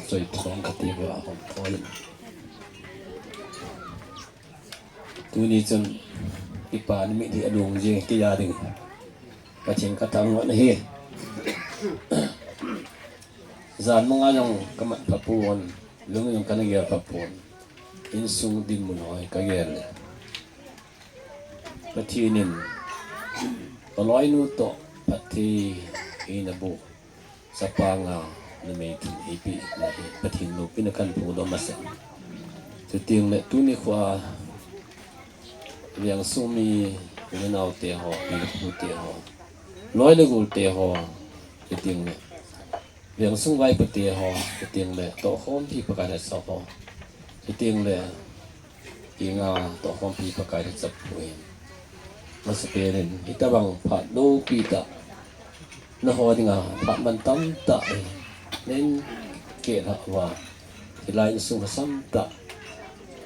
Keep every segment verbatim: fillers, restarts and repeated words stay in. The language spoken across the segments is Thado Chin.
Choi thong kati va hom thoi. Tuni chun ipa ni mi di alung jing kei a ding. Pathen ka thangvah na hi. Jan manga jong ka mat pha pon, lung jong ka na gel pha pon. Insung dinmun hoi ka gel le. Pathen in, ka loinu toh, phatthei eina boh. Chapa nga numei thum eipeh na hi Pathen loupina kahin phongdoh masa. Chuteng le tuni khoa Vengsung mi, u le nao te ho, pi le pu te ho, loi le gol te ho, chuteng le Vengsung vaipo te ho, chuteng le tohkhompi Pakai lhacha ho, chuteng le Kinga tohkhompi Pakai lhacha pu hin, masapen in hitabang phat loupi tah, nangho dinga phat mantam tah hi, nen keh lhah uva, hilai insung lhasam tah,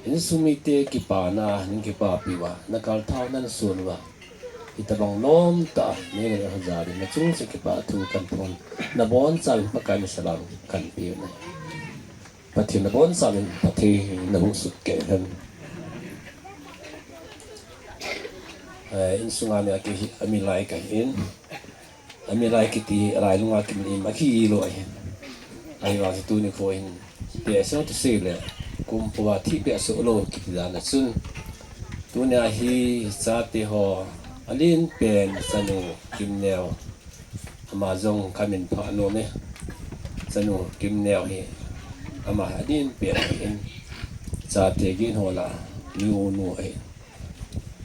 insung mite kipana nin kipapi uva, na kalthau nan sun uva, hitabang lom tah, nen na jal in, na chung cheh kipa thu kahin phong, na bonchauvin Pakai misa lam kahin pe u ahi. Pathen na bonchauvin phatthei na boh sut kei hen. Eh, insunga ni a kei hi amilai kahin. Amilai kiti hi alai lunga kimin im a kilou ahin. Ahivang chu tuni kho hin, peh a so ti sei le, kum pua thi peh a so lou kiti dan a chun. Tunia hi chate ho, alen pen chanu Kimneo. Ama jong kamin pha nom e. Chanu Kimneo hi ama adin pen ahin, chate gin ho lah a mi u nu ahin.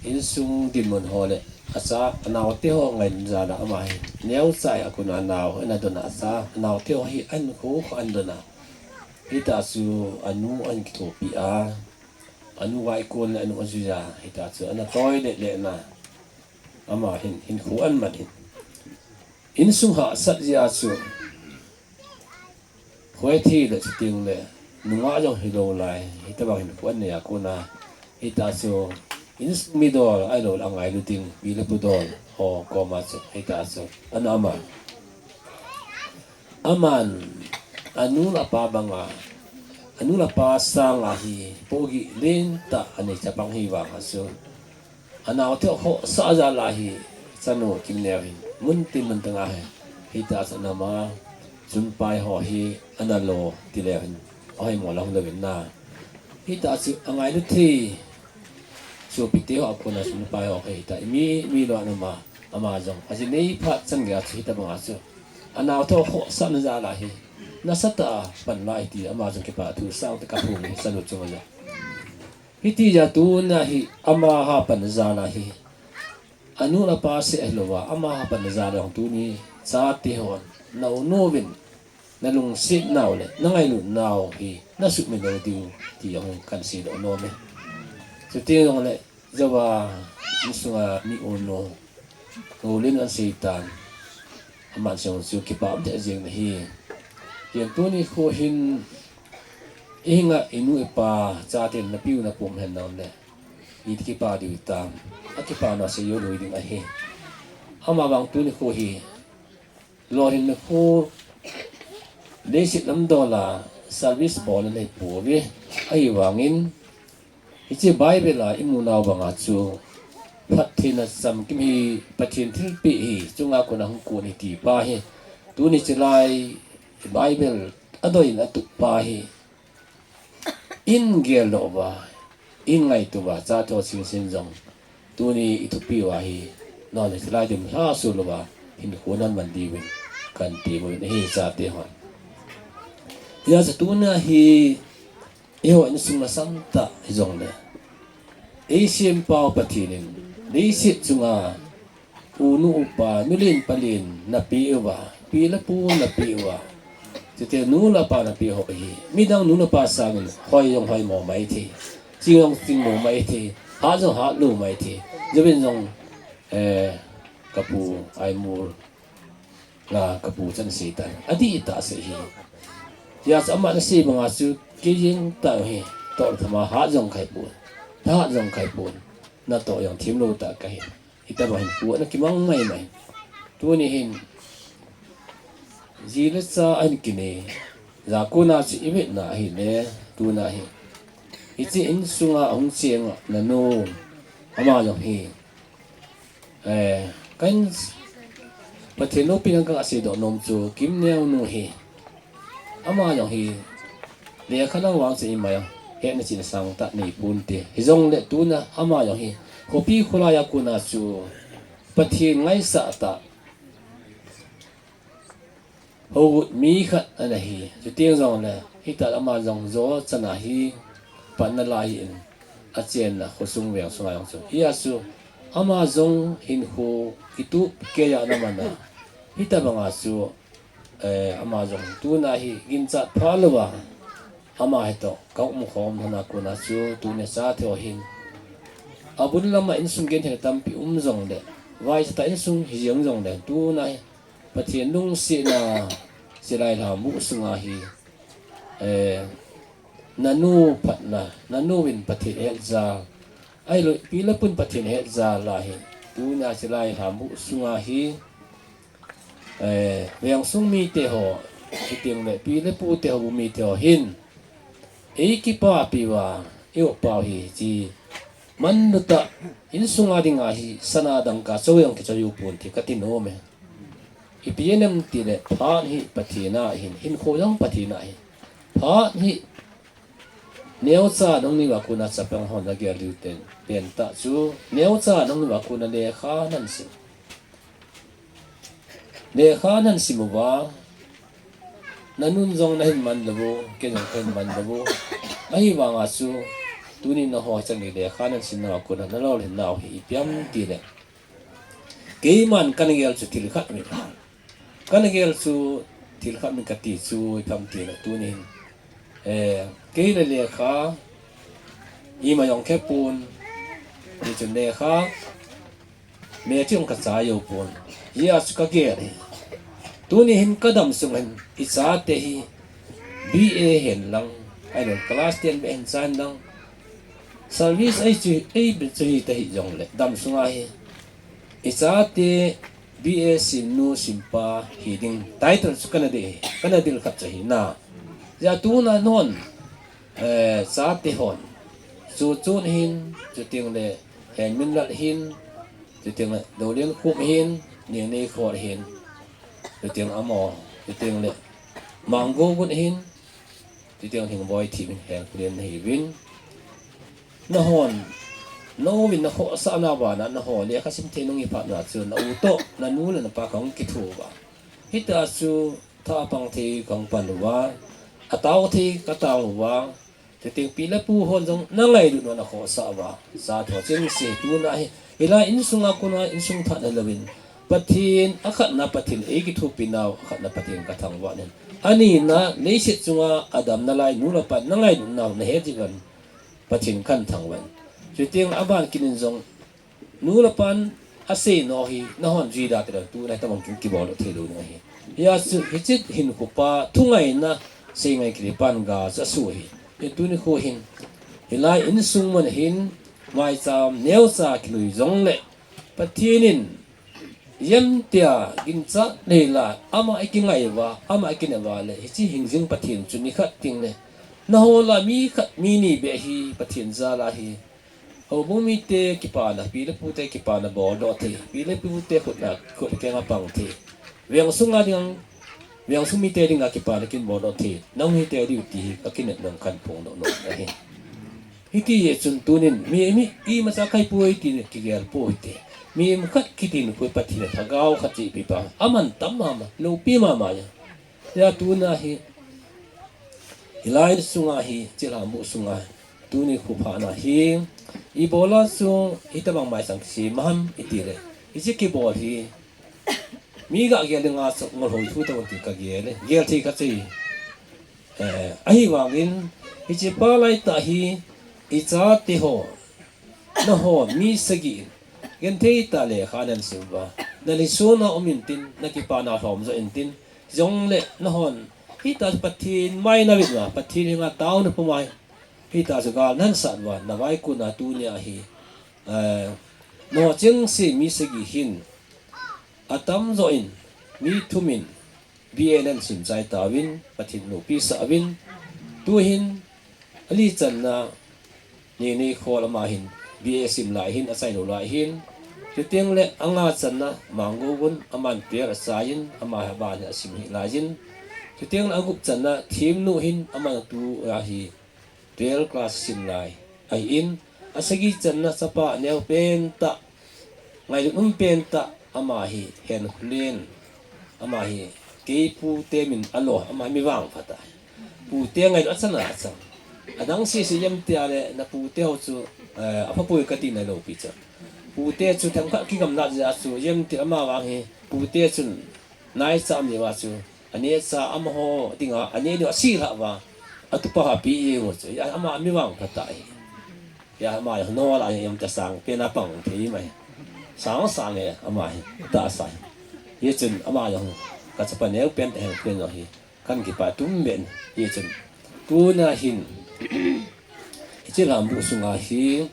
Insung dinmun ho le acha, anaote ho ngailutna jal a ama hi neocha a kon a nao ana don a, acha, anaote ho hi ahinkho khu ana don a. Hitia chu anu ahin kithopi a, anu vaikon le anu ajui a, hitia chu ana toi le le na. Ama hin, hinkho ana man hin. Insung hahsat jeh a chu, hoi thi le chuteng le, nungah jong hilou lai, hitabang hinkho ana nei a kon a, hitia chu, insung mi dol, ahilou le angailu ding, pi le pu dol ho koma chu, hitia chu ana um a. Aman, anu le apa banga, anu le apa sanga hi pohgih lentah anei chapang hi vang a chu, anaote ho khohsah jal a hi, chanu Kimneo hin mun tin mun teng a hi, hitia chu ana um a, chun pai ho hi ana lo ti leu hin, ahoimo lou hung lou vin na. Hitia chu angailu thei, sopite ho a kon a chun pai ho hi hitia imi mi lou ana um a, ama jong aji nei phat chan gei a chu hitabang a chu, anaote ho khohsahna jal a hi, nasatah a pan lai ti ama jong kipa thu sangtah kaphong hi chanu chunga jong. Hiti jeh a tunia hi ama hapanna jal a hi, anu le apa seh ahilouva, ama hapanna jal a jong tuni chate hon, na u nu vin, na lungset nau le na ngailut nau hi na sumil lou diu ti jong kahin seidoh nom e. Chuti jongle, jouva insunga mi u nu, Ngoulen ahin seitan, aman seiyu chu kipa um deh jeng ahi. Ken tuni kho hin, ihinga inu ipa chaten napiu napum hen nau le, iti kipa diu tam, akipana seiyu lui ding ahi. Ama vang tuni kho hi, lolhinna kho, leiset lam dol a service bol anei pouve, ahivangin, hiche Bible a imu nau banga chu, phattheina chamkim hi, Pathen thilpeh hi, chunga kona hung kon ahi ti pa hi, tuni chelai Bible adoi in atup pa hi, in geldoh uva, in ngaito uva, chate ho sinsin jong, tuni ithupi uva hi, none chelai dimlha sul uva, hinkho naman diuvin, kahin ti uvin ahi chate hon. Hijeh chun tunia hi, eiho insung lhasam tah hijongle, eisempau Pathen in, leiset chunga, unu upa, nulen palen napeh uva, pi le pu napeh uva, chuteng nu le pa napeh ho hi, midang nu le pa sangin hoi jong hoimo mai thei, ching jong chingmo mai thei, hat jong hatlou mai thei, jouvin jong, eh, kapu Aimul la kapu chan seitan, adihtah seh hi. Hijeh chun aman asei banga chu, kei jeng tah hi, tolthama hat jong kahi pon, thahat jong kahi pon, natoh jong themlou tah kahi. Hitobang hinkho ana kimang maimai. Tuni hin, ji le cha ahin kinei, Jakuna chu ivetna ahile, tuna hi, hiche insunga ahung cheng nanu, ama jong hi, eh, kan Pathen loupina kaseidoh nom chu Kimneo nu hi, ama jong hi, lekha lang vang chu ima jong hetna chihna sangtah nei ponte. Hijongle tuna ama jong hi, khopi kholai a kona chu Pathen ngaisah tah, hougut mi khat ana hi. Chuteng jongle, hitah ama jong jo chana hi, panna la hi in, achenna khosung veng sunga jong chu. Hia chu, ama jong hinkho kitup keiya ana mana. Hitobanga chu, eh, ama jong tuna hi ginchat pha louva, ama hitoh kaumkhom lhona kona chu, tuni chathei ho hin, abul lama insung genthei tampi um jongle, vaichatah insung hijeng jongle, tuna hi Pathen lungsetna, chilai lhambu sunga hi, eh, nanu phatna, nanu vin Pathen hetjal, ahilou pi le pun Pathen hetjal ahi. Tuna chilai lhambu sunga hi, eh, vengsung mite ho, chuteng le pi le pute ho, mite ho hin, eikipapi uva, eiuppau hi, chi, manlutah, insunga dinga hi, sana dangka choi jong kichoi u ponte kati nome. Ipi jeh inem itile, phat hi Pathen a ahin, hinkho jong Pathen a ahin. Phat hi, neocha nangni uva kona chapang hon nagel diu ten, pentah chu, neocha nangni uva kona lekha nansim. Lekha nansim uva, nanun jong nahin man lou u, kei jong kahin man lou u. Ahivanga chu, tuni nangho chan gei lekha nansimnau a kona nalolhinnau hi ipi ham itile, keiman kana gel chu thil khat min, kana gel chu thil khat min kati chu ipi ham itile, tuni hin, eh, kei le lekha ima jong khepon, hichun lekha methi jong kachai joupon. Hia chu kagel hi, tuni hin kadam sung hin ichate hi B A hen lang, ahilou class ten beh hin chai hen lang, service ei chu, ei beh chu hita hijongle, dam sunga hi ichate B A simnu simpa hiding title chu kana dei hi, kana dil khat chu ahina. Hia tuna non, eh, chate hon, Chuchun hin, chuteng le Henminlal hin, chuteng le Dolenkhup hin, Nengneikhoh hin, chuteng amaho, chuteng le Manggogut hin, chuteng Lhingboithip hin, Henkholen nahiuvin. Nahon, na-u vin nakhohsahna bana, nahon lekha sim thei nahung hi phatna chun, na-u toh, nanu le napa kahung kitho uva, hitah chu thapang thei kahung pan uva, atao thei katao uva, chuteng pi le pu hon jong nangailutna nakhohsah uva, chathei ho chengse tuna hi, hilai insunga kona insung tha nalouvin, Pathen akhatna Pathen eikithopinau, akhatna Pathen kathangvah in, anina leiset chunga adamna lai nu le pa nangailutnau nahet jeh uvin, Pathen kathangvah in. Chuteng aban kit in jong, nu le pan asei nau hi nahon jui da tile, tuna hitobang chu kibol thei lou ding ahi. Hia chu hiche hinkhopa thungaina seingai kiti pan ga chu asoh ahi. Tuni kho hin, hilai insung mun hin, maicham neocha kilui jongle, Pathen in jemtia ginchat neila, ama eikingai uva, ama eikinep uva le, hiche hingjing Pathen chu nikhat tengle, naho lah a mi khat mi ni beh hi Pathen jal a hi, houbung mite kipana, pi le pute kipana boldoh thei, pi le pute khutna, khut keng a pang thei, veng sunga ding, veng sung mite dinga kipana kin boldoh thei nahung hite diu ti hi kakinep nom, kahin phongdoh nom ahi. Hiti jeh chun tunin, mi, mi, imacha kahipoi tin kigel pou hite. Mi khat kiti nikho hi Pathen lhagao khat chu ipi pa, aman tam mama, loupi mama jeng. Hia tuna hi, hilai sunga hi, chilhambu sunga, tuni kho phatna hi, ibola chu hitobang maicham kisem ham itile, hiche kibol hi, mi gah gel dinga chu ngolhoi thu tobang ti kagel e, gel thei khat chu hi. Eh, ahivangin, hiche pa laitah hi, ichate ho, naho mi sagi in, genthei tah lekha nahin sim uva, nalhisona um intin, nakipana lhom joh intin, jongle nahon hitah chu Pathen mai navet uva, Pathen henga taona puma, hitah chu gal nahin sat uva, navaikona tunia hi, eh, naho chengse mi sagi hin, atamjo in, mi thum in, B A nan sim chai tauvin, Pathen loupi sah uvin, tuhin, ali channa, Neinei Khol ama hin, B A sim lai hin, achailou lai hin, chuteng le anga channa, Mangou gun, aman twelve achai in, ama hi aban hi asim hih lai in, chuteng le agup channa, Themnu hin, aman tu a hi, twelve class sim lai ahin, asagi channa chapa neo pen tah, ngailut um pen tah, ama hi Henkholen, ama hi kei pute min alo, ama hi mi vangpha tah. Pute ngailut achan a chang. Adang sese jem tia le, na pute ho chu, eh, aphapoi kati na loupi chu. Pute chu themkhat kigam na jeh a chu, jem ti ama vang hi, pute chun naicha mi uva chu, anecha amaho dinga, ane dinga asilhah uva, atupa ha pi jeng u chu, ama mi vangpha tah hi. Hia ama jong nol a jong tia sang pen a pang thei mai. Sang sang e ama hi, tahsa hi. Hichun ama jong kachapa neo pen tah Henkholen jong hi, kahin kipah tum ben. Hichun tuna hin, hiche lambu sunga hi,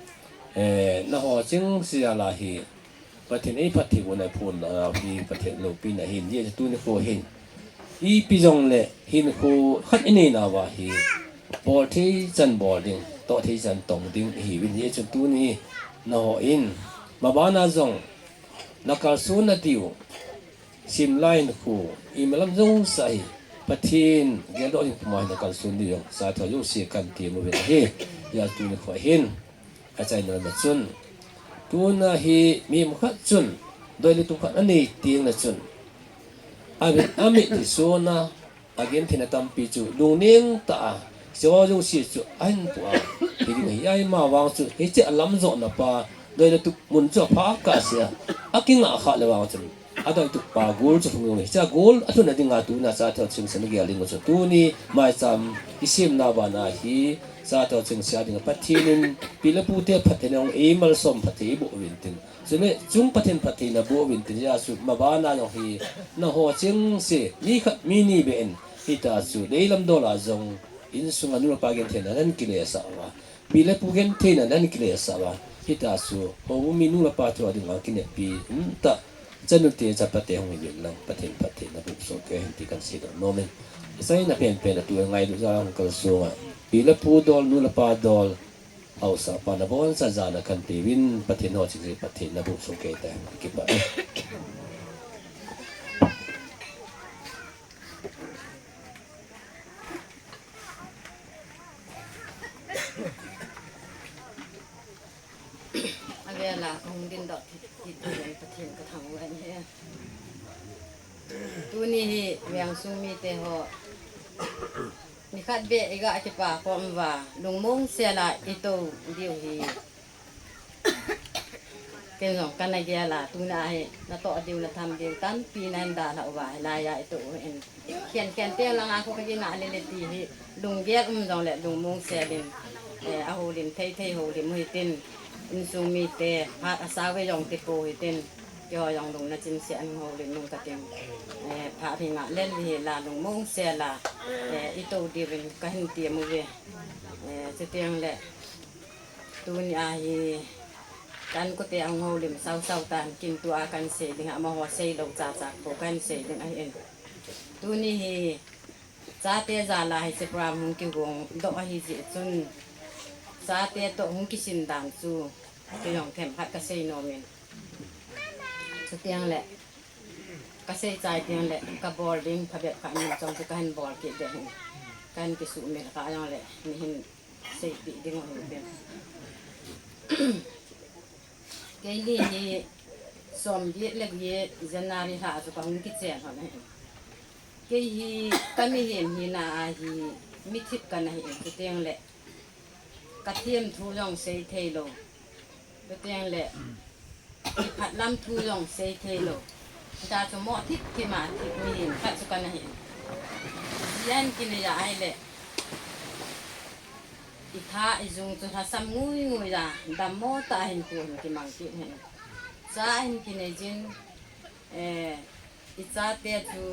eh, naho chengse a la hi, Pathen eiphatthei u naphon nau hi Pathen loupina ahin, hiche tuni kho hin. Ipi jongle hinkho khat inei nauva hi, bol thei chan bol ding, toh thei chan tong ding ihiuvin, hichun tuni nahon, mabana jong nakalson nadiu, simlai hinkho, imalam jousea hi, Pathen geldoh hinkho ma hi nakalson diu jong, chateho jouse kahin tem uvin ahi, hia tuni kho hin. Achaina lam a chun, tuna hi mi khat chun, doi le tup khat anei teng le chun, amit, amit hi sona, agentheina tampi chu, lungneng tah a, hicheho jouse chu, ahin pu a, hiding ahi, ahivang chu, hiche alamjona pa, doi le tup mun chu aphah kahsea, akingah khah le vang chun, adoi tup pa gol chu hung jong, hichea gol alhunna dinga tuna chateho chengse nagel ding u chu, tuni maicham isemna bana hi, chateho chengse a dinga Pathen in pi le pute phattheina jong eimalsom phatthei eiboh uvin tin. Chule chung Pathen phatthei naboh uvin tin, hia chu mabana jong hi, naho chengse, mi khat mi ni beh in, hitia chu, leilam dol a jong, insunga nu le pa gentheina nahin kilesah uva, pi le pu gentheina nahin kilesah uva, hitia chu, houbung mi nu le pa thu a dinga kineppi umtah, chanute chapate hung hiuvin lang, Pathen phatthei naboh soh kei hen ti kahin seidoh nomin. Achaina penpen a tu ngailut jal a hung kalsonga, pi le pu dol, nu le pa dol, haosa pa naboncha jal a kahin tiuvin, Pathen ho chingse phatthei naboh soh kei tah hen, kipah e. Avela kahung dingdoh thei, thei, thei, Pathen kathangvah in ahi. Tuni hi vengsung mite ho, nikhat beh iga kipa khom uva, lungmong sel a itou diu hi, ken jong kana gel a, tuna hi natoh diu natham diu tampi nahin dalhah uva, hilai a itou u hin. Khen, khen teng langa khu kagin a lele ti hi, lunggel um jongle lungmong sel in, eh, ahoulim thei thei houlim u hitin, insung mite, phat asao ve jong tipou hitin, keiho jong lung nachim sel in houlim nung kating, eh, phat hi ngah lel hi la lungmong sel a, eh, itou diuvin kahin tem uve, eh, chuteng le, tuni a hi, ka inkote ahung houlim sausau tan, kin tua kahin sei ding, amaho seilou chacha bou kahin sei ding ahin. Tuni hi, chate jal a hiche program hung kigong doh ahijeh chun, chate toh hung kisin dan chu, kei jong themkhat kasei nomin. Chuteng le, kasei chai teng le, kabol ding phabep kha min chong chu kahin bol kit ding ahin. Kahin kisuhmil kha jongle, mihin seipeh ding u ahin. Keini hi somget le get January lha chu kahung kichen lhon ahin. Kei hi kamihem hina a hi mithip kana hi in, chuteng le kathem thu jong sei theilou, chuteng le kiphatlam thu jong sei theilou, hita chu moh thip thip a thip mihem khat chu kana hi in. Ji ahin kinei a ahile, itha ijung chu lhasam ngui ngui a, dammo tah a hinkho hin kimang kit ahin. Cha ahin kinei jin, eh, ichate chu,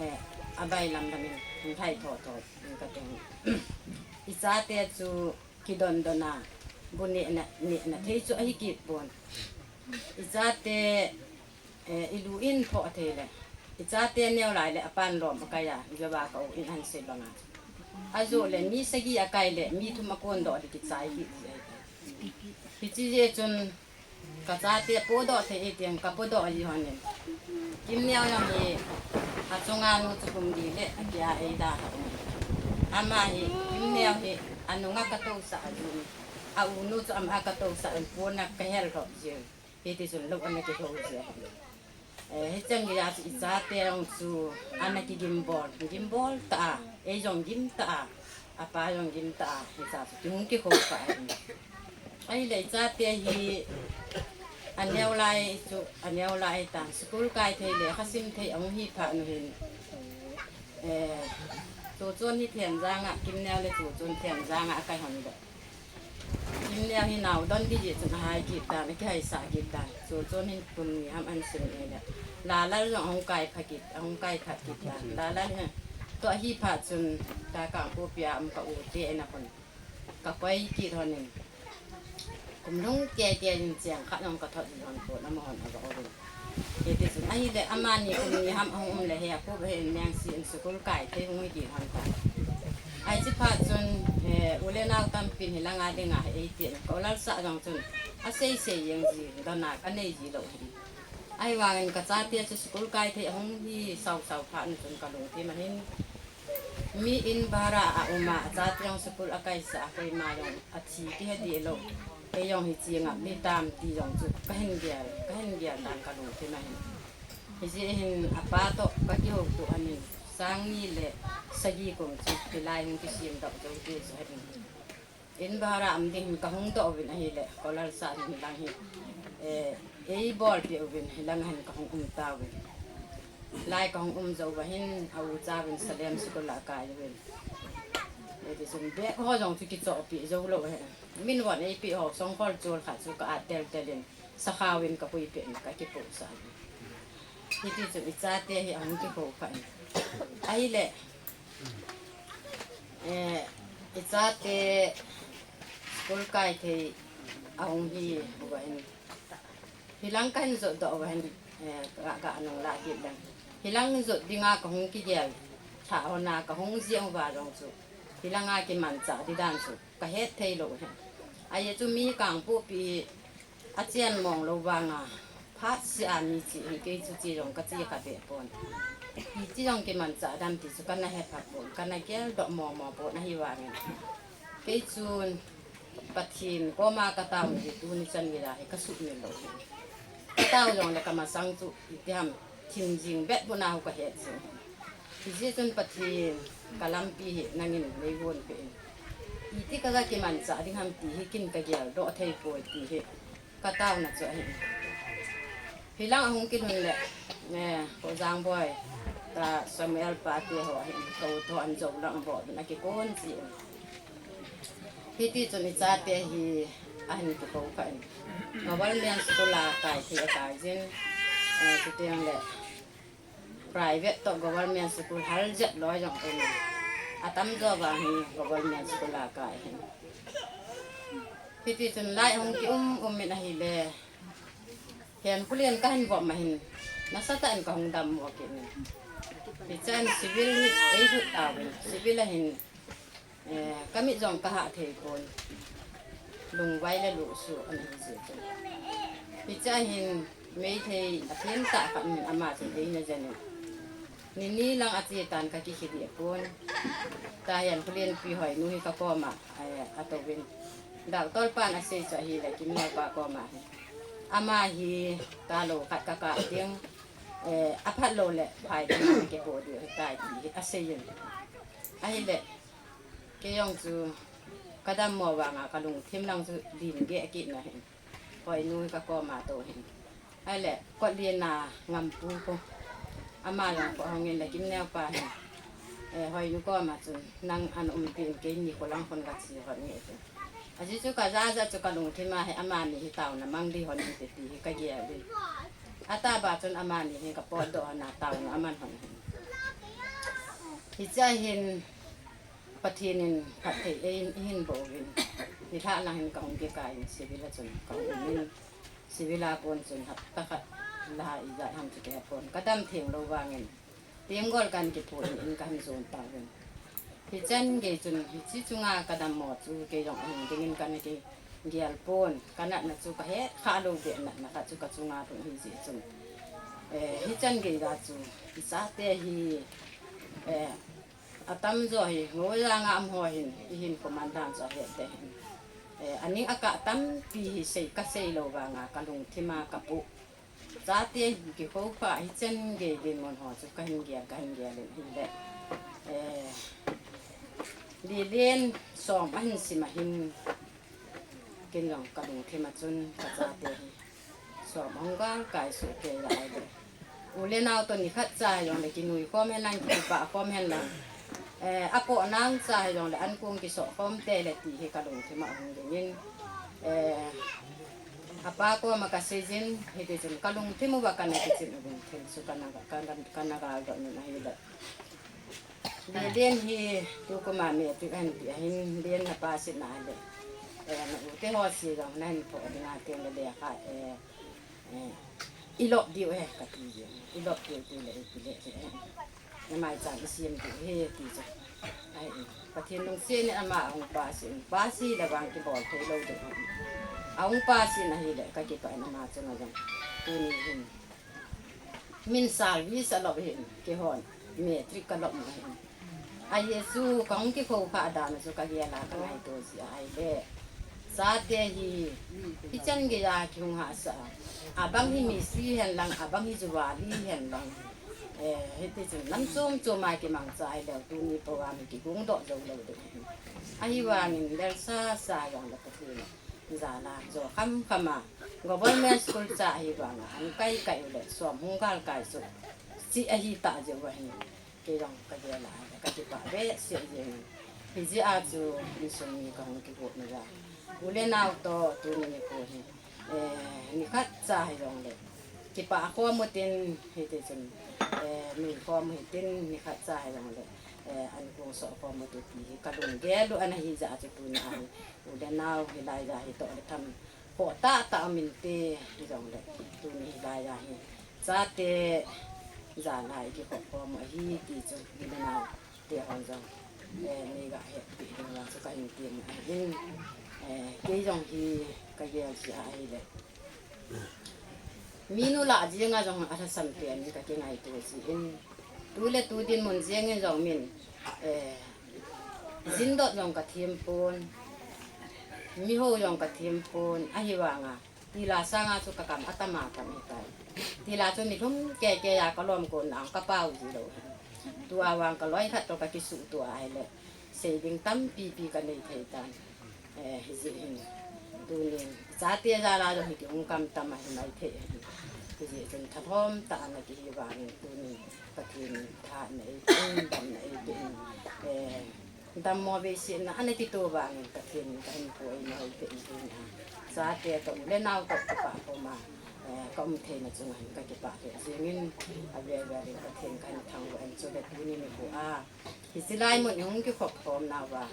eh, abailam lam in hung lhai tho tho in kati. Ichate chu kidon don a, bu nehna, nehna thei chu ahi kit pon. Ichate, eh, ilu in phoh thei le, Ichate neo lai le apan lom akai a, Jehova ka u in ahin sei banga. Ajo le mi sagi akai le mi thum akondoh di kichai kit ji ahi. Hiche jeh chun kachate podoh thei e tin kapodoh ji hon in. Kimneo jong hi achunga nu chu kum li le akia eida lha um. Ama hi, Kimneo hi anunga katousah jin, a-u nu chu ama katousah in pona kahel lhop jin. Hitichun lou ana kihou ji ahi. Eh, hicheng geiya chu ichate jong chu ana kigimbol, gimbol tah a, ei jong gim tah a, apa jong gim tah a, hicha chu kihung kihou kha ahi. Ahile ichate hi aneo lai chu, aneo lai tan, school kai thei le khasim thei ahung hi phat nu hin. Eh, Chuchon hi Thenjang a, Kimneo le Chuchon Thenjang a akai hon le. Kimneo hi nao don di jeh chun ahai kit tan, akihaisah kit tan. Chuchon hin kum ni ham ahin sim in le. Lalal jong ahung kai pha kit, ahung kai pha kit tan. Lalal hin toh ahi phat chun, ta Kangpokpi a um ka u te in ahon kakoi kit hon in. Kum lhung kei kei in cheng khat jong kathot ji hon pon, amahon aga uvin. Hitichun ahile amani kum ni ham ahung um le hi, Apu Bahe in Mengsi in school kai thei hung hi kit hon tan. Hiche phat chun, eh, u le nao tampin hilanga dinga hi eitin, ka u Lalsah jong chun asei sei jeng ji, dona anei ji lou hi. Ahivangin kachate chu school kai thei ahung hi sau sau phat nu chun kalungthim ahin. Mi in bhara a um a, achate jong school akaisah a, keima jong athi kihe deh lou. Kei jong hiche ngap ding tam ti jong chu kahin gel, kahin gel tan kalungthim ahin. Hijeh hin apa toh kakihoutoh ahin, sang ni le sagi kum chu hilai hung kisemdoh jou ding chu ahin. In bhara um ding hin kahung doh uvin ahile, ka u Lalsah hin hilang hi, eh, eibolpeh uvin hilang hin kahung um tauvin. Lai kahung um jou uva hin, a ucha uvin Salem school a akai uvin. Hitichun bag ho jong chu kichohpeh jou lou ahi. Min von eipeh ho, songkhol chol khat chu ka at tel tel in, sakhao in kapuipeh in kakipohsah in. Hitichun ichate hi ahung kikou kha in. Ahile, eh, ichate school kai thei ahung hi uva hin. Hilang kahin jotdoh uva hin, eh, ka, ka nung lah kit leng. Hilang jot dinga kahung kigel lhah hon a kahung jeng uva jong chu, hilanga kimanchah di dan chu kahet thei lou ahi. Ajeh chu mi Kangpokpi hi achen mong lou vanga, phatseh a mi che hi, kei chu che jong kache kha beh pon. Hiche jong kimanchah dan ti chu kana hepha pon, kana geldoh mong mong pon ahivangin. Kei chun Pathen koma katao hi tuni chan geiya hi kasuhmil lou hi. Katao jongle kamasang chu itiham thim jing bet buna hu kahet jing. Hijeh chun Pathen, kalampi hi nangin neivonpeh in. Iti kaga kimanchah ding ham ti hi kin kageldoh thei poi ti hi kataona chu ahi. Hilang ahung kilhun le, eh, Khojangboi, ta Samuel pa te ho ahin, ka u toh an jou lang abol uvin akikon jin. Hitichun ichate hi ahin kikou kha in. Government school a kai thei akai jin, eh, chuteng le private toh government school hal jet loi jong um in. Atamjo vang hi government school a kai ahin. Hitichun lai ahung ki um um in ahile, Henkholen kahin vop ma hin, nasatah in kahung dammo kit in. Hichan civil hi eilut tauvin, civil a hin, eh, kamit jong kahah thei pon. Lungvai le luhsuh ana hi jeh chun. Hichea hin Meitei athemtah khat in ama chun eina jen in. Nini lang ache tan kakikhe deh pon. Ta Henkholenpi Hoinu hi kakoma, eh, atouvin. Doctor pan asei chu ahile Kimneopa koma hi. Ama hi talou khat kakap ding, eh, aphat lou le phai ding a kipoh diu ahitai ti hi asei in. Ahile, kei jong chu kadammo vanga kalungthim lang chu lim geh kit na hin. Hoinu hi kakoma tou hin. Ahile, Kotlen a Ngampu khu. Ama jong khu ahung in le Kimneopa hin, eh, Hoinu koma chun, nang ana umpi in, keini kho lang khun kache hon nge chu. Ajeh chu kajah jah chu kalungthim a hi amani hi taona mang di hon inte ti hi kagel in. Atahbeh chun amani hi kapotdoh hon a taona aman hon hin. Hichea hin Pathen in phatthei eihin boh uvin. Nilhah lang hin kahung kikai in civil a chun kahung um in. Civil a kon chun hapta khat Lahai ijat ham chu kahepon. Kadam theng lou vangin, tenggol kana kiphut in, in kahin jon tauvin. Hichan gei chun, hiche chunga kadammo chu kei jong ahing dingin kana kigel pon. Kanatna chu kahet kha lou beh natna khat chu kachunga lhung ahi jeh chun, eh, hichan geiya chu ichate hi, eh, atamjo hi, ngol janga umho hin, ihin command dan chu ahet deh hin. Eh, aning akah tampi hi sei, kasei lou vanga kalungthima kapoh. Chate hi kikhopha hichan gei dinmun ho chu kahin gel, kahin gel in ahile, eh, Lelen som ahin sim ahin, ken jong kalungthima chun kachate hi som ahung galkai soh keiya ahile, u le nao toh nikhat cha hijongle kinui khom henlang, kipah khom henlang, eh, apohnang cha hijongle ankong kisoh khom tei le ti hi kalungthima ahung dingin, eh, apa koma kaseijin, hitichun kalungthim uva kana kichin uvin thil chu kana, kana, kana galdoh nun ahile, Lelen hi tukum a matric ahin pe ahin, Len na pass in ahile, eh, na u te ho se jong nahin phoh dinga tengle lekha, eh, eh, ilop diu ahi kati jin, ilop diu tile ipi le le, eh, namaicham isem diu ahi ti chu. Ahi, Pathen lungset in ama ahung pass in, pass hile vang kibol thei lou diu ahi. Ahung pass in ahile kakipah in ama chunga jong tuni hin min service alop hin, keihon matric kalop u ahin. Ajeh chu kahung kikhopha dan chu kagel a kangaito jeh ahile, chate hi hichan geiya kihung hahsah a, abang hi mistri henlang, abang hi juwali henlang, eh, hitichun lam chom choma kimangcha ahile tuni program hi kigongdoh jou lou ding ahi. Ahivangin lel sasa jongle Pathen jal a jo khamkham a, government school cha ahivanga hung kai kai ule som hung galkai soh cheh ahitah jeh uva hin, kei jong kagel a kakipah behseh jengin. Hijeh a chu insung mi kahung kigot nauva, u le nao toh tuni nikho hi, eh, nikhat cha hijongle kipah khom utin, hitichun, eh, nui khom uhitin, nikhat cha hijongle, eh, ankong soh khom ute ti hi kalunggel u ana hijeh a chu tuni a hi u le nao hilaiya hi tohle tham khoh tahtah uminte, hijongle tuni hilaiya hi chate jal a ikikhop khom u ahi ti chu u le nao te hon jong, eh, neiga hetpeh diuva chu kahin tem ahin, eh, kei jong hi kagel jeh a ahile, minu lah jenga jong alhasam pen in kakingaito jin, tu le tu dinmun jengin jong min, eh, jindot jong kathem pon, mihou jong kathem pon, ahivanga tila sanga chu kakam atam atam ahitai. Tila chu nilhum keikei a kalom konna a kapao ji lou ahi. Tua vang kaloi khat toh kakisuhto ahile, sei ding tampipi kanei thei tan. Eh, hijeh hin, tunin chate jal a jong hi kihung kam tam ahi maithei ahi. Hijeh chun thalhom tah a ana kihi vangin tunin Pathen in thahatna eipeh in, damna eipeh in, eh, dammo veisetna ana kito vangin Pathen in kahin pu eina hoipeh in tin a, chate toh u le nao toh kipah khom a, eh, kaum theina chunga hin kakipah lheh jengin, avel vel in Pathen kahin thangvah in, chule tuni nikho a hiche lai mun ihung kikhop khom nauva,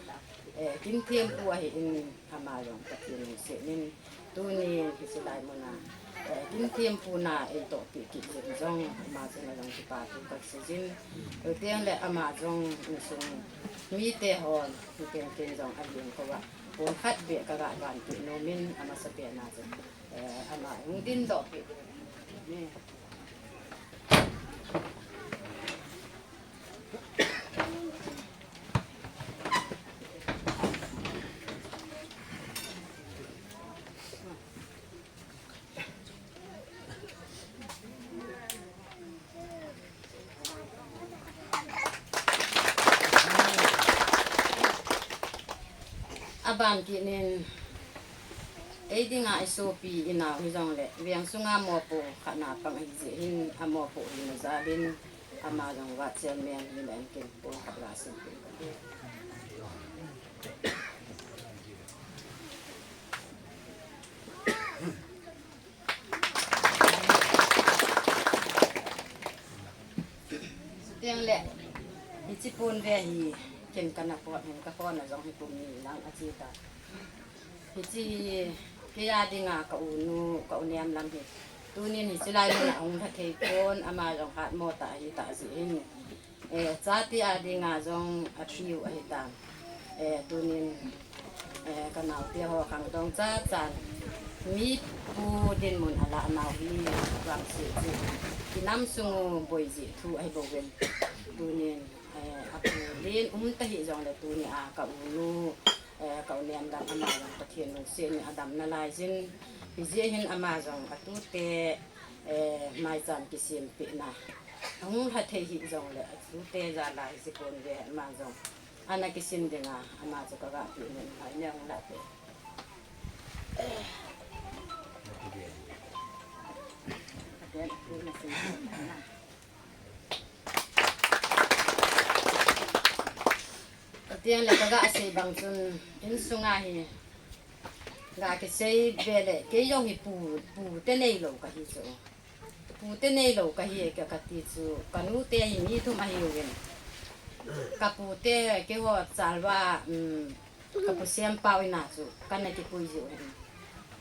eh, Kimthempu ahin, ama jong Pathen lungset in tunin hiche lai muna, eh, Kimthempu na eitohpeh kit jeh in jong ama chunga jong kipa thu kaseijin. Chutengle ama jong insung mite hon hitin ken jong alengkouva pon khat beh kaga vanpeh nomin, amasapen a chu, eh, ama hung dindoh peh ding. Aban kit in, ei dinga isopi inao hijongle veng sunga mopo khatna pang ahijeh hin, amopo hina jal in ama jong ward chairman min a in ken pon khat la simpi. Chutengle hiche ponve hi ken kana khon hin, kakhonna jong hi kum ni lang ache ta. Hiche hi kei a dinga ka unu, ka u nem lam hi Tunin hiche lai mun a hung lha thei pon, ama jong hatmo tah ahi tah jeh hin. Eh, chate a dinga jong atiu ahi tan. Eh, tunin, eh, ka naote ho khangdong cha chan. Mi pu dinmun a lah nau hi vangse jeh. I nam sung u boi jeh thu ahi bouvin. Tunin, eh, a pu len um ta hih jongle tuni a ka u nu, eh, ka u nem dam ama jong Pathen lungset in a dam nalai jin. Hijeh hin ama jong a tute, eh, maicham kisempeh na. Ahung lha thei hih jongle, a tute jal a hijeh pon ve ama jong. Ana kisin dinga, ama chu ka ga pe nom hai ne hung la pe. Pathen le ka ga sei bang chun, insung a hi, ga kisei ve le, kei jong hi pu, pu te nei lou ka hi chu. Pu te nei lou ka hi, ka, ka ti chu, ka nu te hi mi thum ahi uvin. Ka pu te, keiho chalva, um, ka pu Sempau in a chu, ka na kipui jiu hin.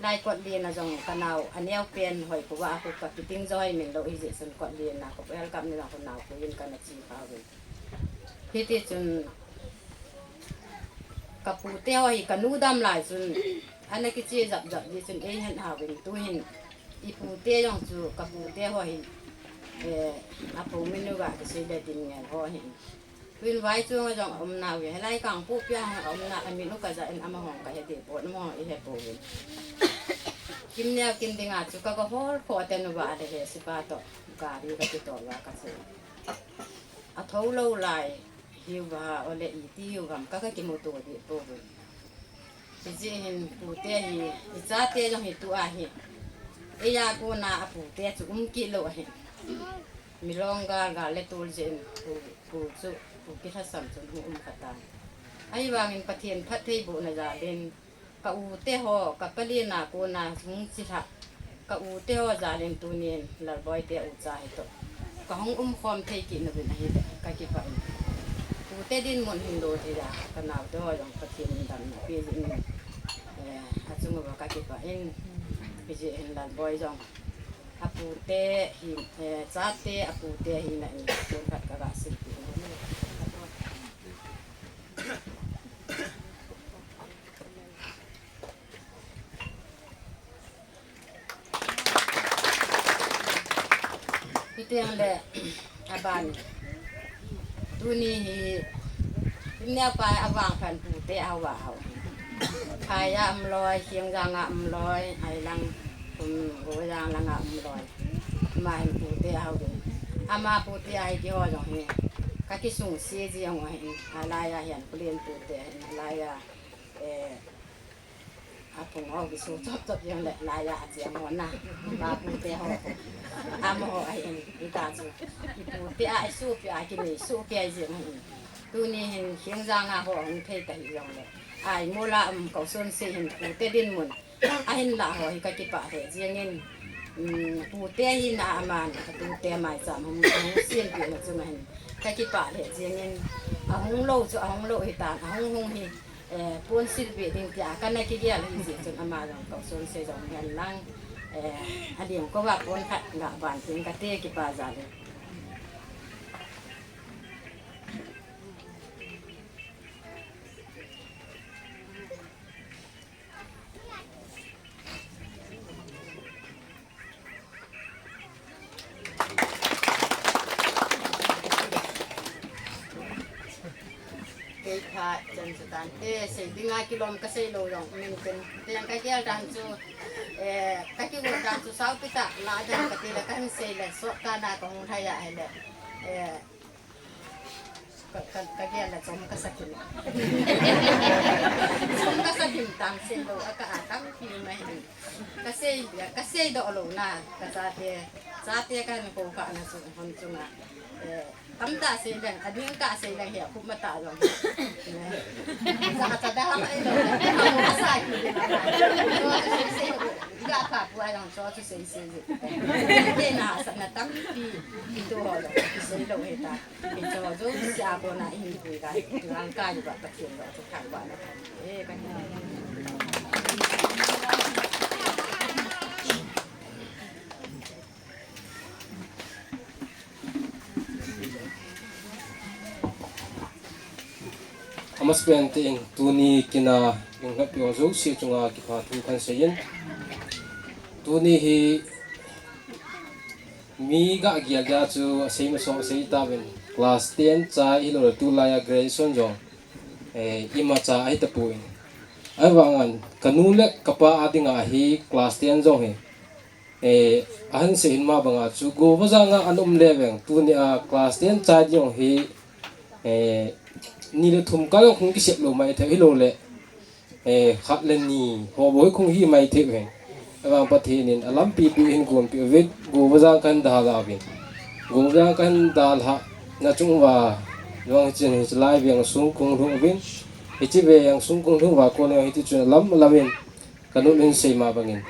Lai Kotlen a jong ka nao, a neo pen hoi pu va a pu ka kiting jo hoi min lou hi jeh chun Kotlen a ka pu el kam ni jong ka nao pu in ka na chi kha uvin. Hiti chun ka pu te ho hi ka nu dam lai chun, ana kichi jap jap jeh chun ei hen a uvin tu hin. I pu te jong chu ka pu te ho hi, eh, a pu min u ga kisei le Dinngel ho hi. Tuin Vaichung a jong a um nau ve, hilai Kangpokpi a hung a um na, a min u ka ja in amaho ka he deh pon, amaho i he pouvin. Kimneo kin dinga chu ka ga hol kho te nu va le he sipa toh, gari ka kitol va ka che. A tho lou lai, hiu va, ole iti hiu gam ka, ka kimuto deh pouvin. Hijeh hin pu te hi, i chate jong hi tu a hi. Eija kona a pu te chu um kit lou ahi. Milong gal gal le tol jeh in pu, pu chu, pu kilhasam chun hung um kha tan. Ahivangin Pathen phattheibohna jal in ka u te ho, ka palen a kona hung chilhah. Ka u te ho jal in tunin Lalboi te ucha hi toh ka hung um khom thei kit nauvin ahile ka kipah in. Pu te dinmun hin lo thei a, ka nao te ho jong Pathen in damna pe jeh in, eh, achung uva ka kipah in. Hijeh hin Lalboi jong a pu te hi, eh, chate a pu te hina in pon khat ka ga silpeh in. Hiti ang le, aban. Tuni hi, Kimneo pa a vangphat pu te a va hao. Phai a um loi, Khengjang a um loi, ahilang, um, Gojang lang a um loi. Ama hin pu te a hao ding. Ama pu te a hi keiho jong hi. Ka kisung se ji ang ahin. Alai a hin, Kulen pu te hin, alai a, eh, A phung ho kisu chop chop jeng le lai a chiang ho na. Pa pu te ho. Amaho ahin, hita chu. I pu te a, i sopi a, kinei sopi a jeng ahin. Tuni hin Khengjang a ho hung thei ta hi jong le. Ai, mol a um Kosonsei hin pu te dinmun. Ahin la ho hi ka kipah lheh jeng in. Um, pu te hina aman, a tu te maicham hung, hung siempeh na chunga hin. Ka kipah lheh jeng in. Ahung lou chu, ahung lou hitan, ahung hung hi. Eh, pon silpeh ding tia kana kigel hi jeh chun ama jong Kosonsei jong hen lang, eh, a lim kova pon khat ga ban tin kate kipa jal e. Kei phat chan chu tante, sei dinga kilom ka sei lou jong, min pen. Tiang ka gel dan chu, eh, ka kigot dan chu saupi tah, la dan ka ti le ka hin sei le, sot ka na ka hung thai a hile. Eh, Ka, ka, ka gel le chom ka sa kim. Chom ka sa kim tang sei lou, a ka a tang kim mai. Ka sei, ka sei doh lou na, ka chate, chate ka hin kou kha na chu, hon chu na. Eh, tamtah sei leng, a ding tah sei leng hi, a khup ma tah lou. Sa ka cha da mai lou, ka sa kim. Ka pha pu a lou, chu sei sei. Te na sa na tampi, tu ho lou, sei lou he ta. Hi cho jo sia ko na hin pui ka, lang ka ju ba Pathen lo chu thang ba na. Eh, ka ni. Amasapen in tuni kin a hung hetpi ho jouse chunga kipathu kahin seiyin. Tuni hi mi gagel dia chu asei masang asei tauvin, class ten chai hilou le tulai a graduation jong, eh, imacha ahi tapon. Ahivangin kanu le kapa adinga hi class ten jong hi, eh, ahin sei hin ma banga chu Govajang a ana um leveng, tuni a class ten chai ding jong hi, eh, ni le thum kah jong hung kisep lou maithei hilou le, eh, khat le ni ho bou hi hung hi maithei uve. Ahivang Pathen in alampi pi hin gonpi uvin, Govajang kahin dalha uvin. Govajang kahin dalhah na chung uva, jong hiche, hiche lai veng sung kahung lhung uvin. Hiche veng sung kahung lhung uva kon jong hiti chun alam alam in, kanu in sei ma bangin,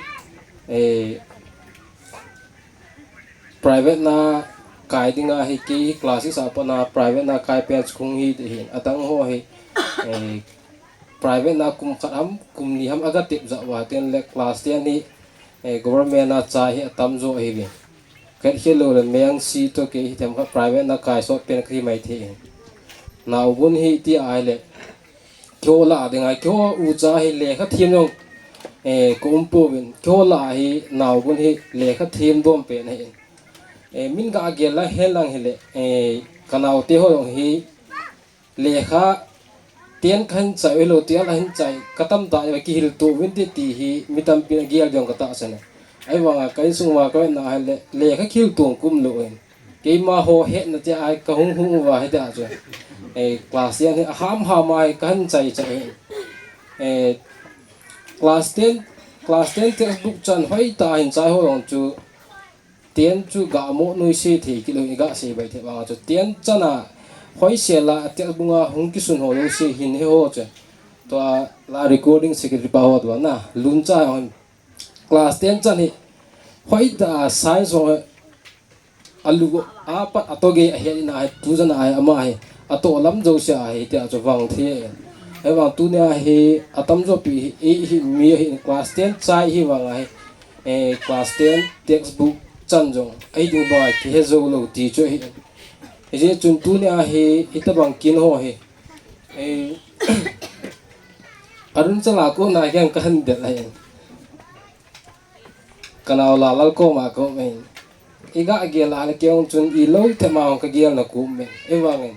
eh, private na kai dinga hi kei class six a pat na private na kai pen chu kahung hi ding ahin. Adang ho hi, eh, private na kum khat ham, kum ni ham aga tep jah uva, tin le class ten hi, eh, government na chai hi atam jo ahiuve. Khat hilou le Mengsi toh kei hi themkhat private na kai sot pen kahi maithei. Naogun hi ti ahile, keiho lah a dinga, keiho ucha hi lekha them jong, eh, ka um pouvin. Keiho lah a hi naogun hi lekha them dom pen ahin. Eh, min gagel la hen lang hile, eh, kanaote ho jong hi lekha ten kahin chai u hilou, ten ahin chai, katam tah a kihil to uvin ti, ti hi mi tampin agel ding katahsan e. Ahivanga ka insung uva kavet na ahile, lekha kihil to kum lou ahin. Keima ho hetna tia hi kahung hung uva hitia chu, eh, class ten hi aham ham a hi kahin chai chai ahin. Eh, class ten, class ten textbook chan hoitah a hin chai ho jong chu, ten chu gamo noise thei kit lou, iga sei bai thei vanga chu. Ten chan a hoisel a textbook a hung kisun ho jouse hin he ho chu. Tua la recording secretary pa ho tua na, Luncha hon class ten chan hi hoitah a science ho alu apat atoh gei ahet in ahi, tujan a hi ama hi atoh lam jouse a hi tia chu vang thei. Ahivang tunia hi atam jo pi hi, ei hi mi hi class ten chai hi vang ahi. Eh, class ten textbook chan jong ahi ding bang a kihe jou lou ti chu ahi. Hijeh chun tunia hi hitabang kin ho hi, eh, Arunachal a kona kiang kahin del ahi. Kanao Lalal koma ka um ahin. Iga gel a le keiho chun ilou thei ma hung kagel na kum ahin. Ahivangin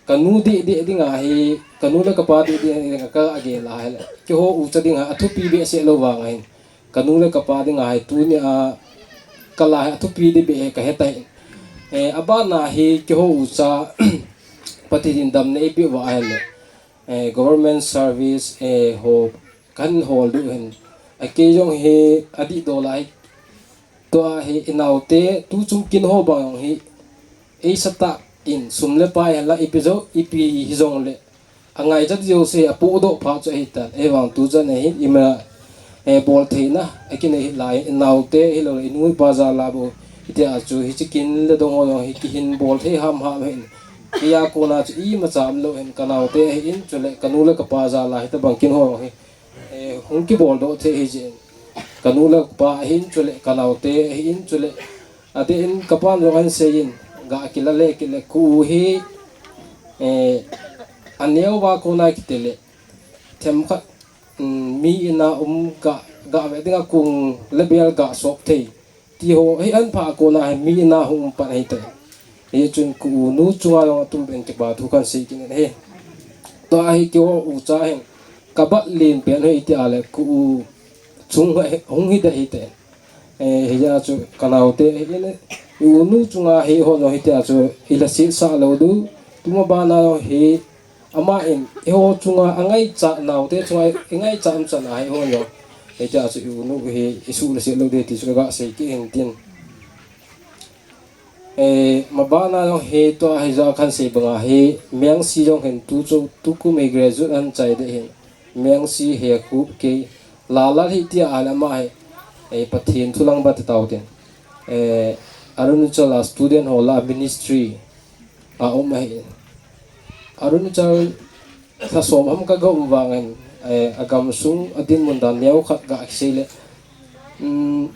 kanu deh deh dinga hi, kanu le kapa deh deh dinga kagel a hile, keiho ucha dinga athupi behseh lou vang ahin. Kanu le kapa dinga hi tunia kala hi athupi deh beh hi kahe tai. Eh, abana hi keiho ucha Pathen in damna eipeh uva ahile, eh, government service, eh, ho kahin hol diu ahin. Akei jong hi adih dol ahi. Tua hi inaote tuchung kin ho bang jong hi eisatah in sum le pai henlang ipi jo, ipi hijongle angaichat jouse apohdoh pha chu ahitan. Ahivang tuchan a hin ima, eh, bol theina akinei hih lai, inaote hilou le inu ipa jal a bou, hitia chu hiche kin le dong ho jong hi kihin bol thei ham ham ahin. Keija kona chu imacha umlou ahin, kanaote ahin chule kanu le kapa jal a hitabang kin ho jong hi, eh, hung kibol doh thei ahi jeh in. Kanu le kapa ahin chule kanaote ahin chule, adeh in kapan jong ahin seiyin, ga kila le kile ku hi, eh, aneo va kona kiti le themkhat, um, mi in a um ga, ga ve dinga kung le bel ga sop thei ti ho hi ahin pha a kona hi mi in a hung um pan ahitai. Hichun ka u nu chunga jong atumbeh in kipathu kahin sei kit in ahi. Tua hi keiho ucha hin kabat len pen hi tia le ka u chung hi hung hi deh hite. Eh, hijeh a chu kanaote hi in, i u nu chunga hi ho jong hitia chu ilhaset sah lou diu. Tuma bana jong hi Aman, eiho chunga angaichat naote chunga ingaichat umchan a eiho jong, hitia chu i u nu hi isuh le set lou ding ti chu kaga sei kit in tin. Eh, mabana jong hi tua hi jong kahin sei banga hi, Mengsi jong hin tu chu, tukum hi graduate ahin chai ding ahin. Mengsi hi khu kei Lalal hi tia ahile ama hi, eh, Pathen thu lang bat tau tin. Eh, Arunachal a student ho lah a ministry a um ahi. Arunachal lha som ham kaga um vangin, eh, agamsung adinmun dan neokhat ga kisei le, um,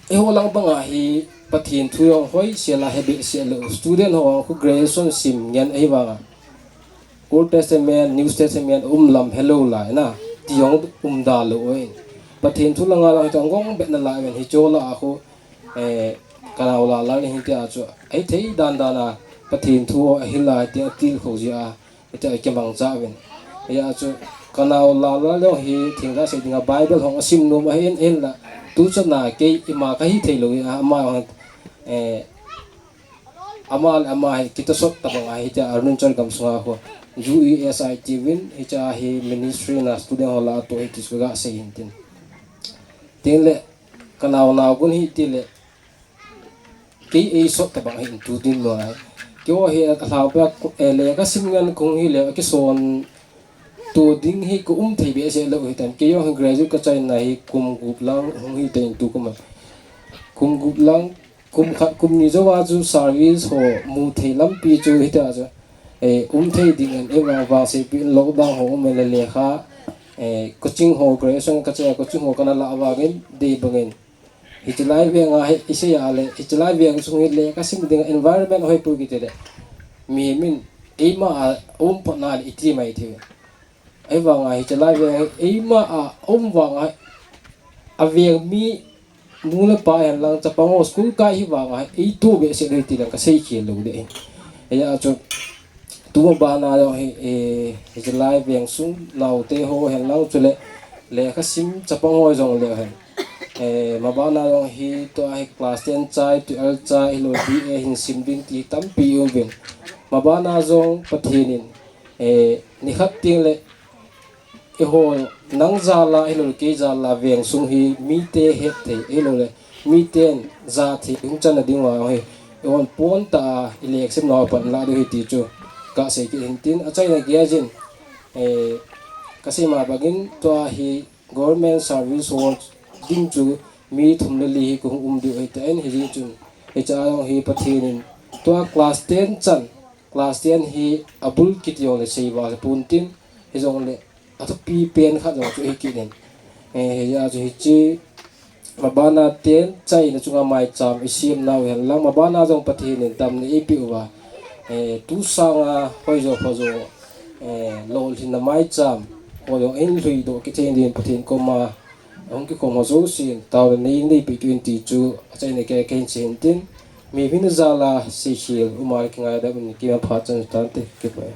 eiho lang banga hi Pathen thu jong hoisel a hebehseh lou, student ho khu graduation sim ngen ahi vanga. Old Testament, New Testament um lam helou lai na, ti jong um da lou in. Pathen thu langa la hi tang gong bet na lai ven hi cho la a khu, eh, kanau la la ni hin ti a chu, ei thei dan dan a, Pathen thu a hi lai ti a til kho ji a, ti a ke mang cha ven. Ei a chu, kanau la la lo hi thing ga sei ding a Bible hong a sim nom a hin, hin la, tu cha na kei ima ka hi thei lou a, ama hong, eh, Ama le ama hi, kita sot tabang a hi tia, Arunachal gam sunga khu, U E S I ti vin, hi cha hi ministry na student ho la to hi ti chu ga sei hin tin. Tin le, kanau nau gun hi ti le, kei ei sot tabang hi tu din lo ai. Kei o hi a hlau pa, eh, le ka sim ngan kong hi le, ki son tu ding hi ko um thei be se lo hi tan. Kei o hi graduate ka chai na hi kum gup lang, hung hi ten tu kum. Kum gup lang, Kum khat kum ni jou a chu service ho mu thei lampi chu hi ta chu, eh, um thei ding an, eh, vang vang sei pi lockdown ho um le lekha, eh, coaching ho graduation ka che coaching ho kana la vang in dei bang in. Hi chi lai veng a hi, i sei a le, hi chi lai veng sung hi le ka sim ding environment hoi pu ki te le. Mi min, eima a um pho na le i ti mai thei. Ei vang a hi chi lai veng, eima a um vang a, a veng mi nu le pa hen lang, chapang ho school kai hi vang a, ei tu be se le ti lang ka sei khel lo de. Ei a chu, tu ma ba na lo hi, eh, hi chi lai veng sung nau te ho hen lang chu le, le ka sim chapang ho jong le hen. Eh, ma ba na lo hi tu a hi class ten chai, twelve chai, hi lo B A hin sim ding ti tampi um vin. Ma ba na jong Pathen in, eh, ni khat ting le, Eiho, nang jal a, hilou le kei jal a veng sung hi mite het thei, hilou le miten ja thei hung chan na ding uva hi. Eihon pon tah a i lek sim nau pan la ding hi ti chu ka sei kit hin tin, achaina gei jin, eh, ka sei ma bangin tua hi government service ho ding chu mi thum le li hi ka hung um diu hi ta en hi ji chun. Hicha jong hi Pathen in tua class ten chan, class ten hi a bul kiti jong le sei va le pun tin, hi jong le a thupi pen khat jong chu hi kit in. Eh, hi a chu hi chi, ma ba na ten chai na chunga maicham i siam nau hen lang, ma ba na jong Pathen in damna ei pe uva. Eh, tu sanga hoi jo pha jo, eh, lolhin na maicham, hoi jong in lui do kithei din Pathen koma, hung kikhom ho jo sin, tau le nei, nei pe tu in ti chu, achaina gei ka hin sei hin tin, mi hin jal a sei khel, um a le kingai da un ki ma pha chan tan te, ki pa.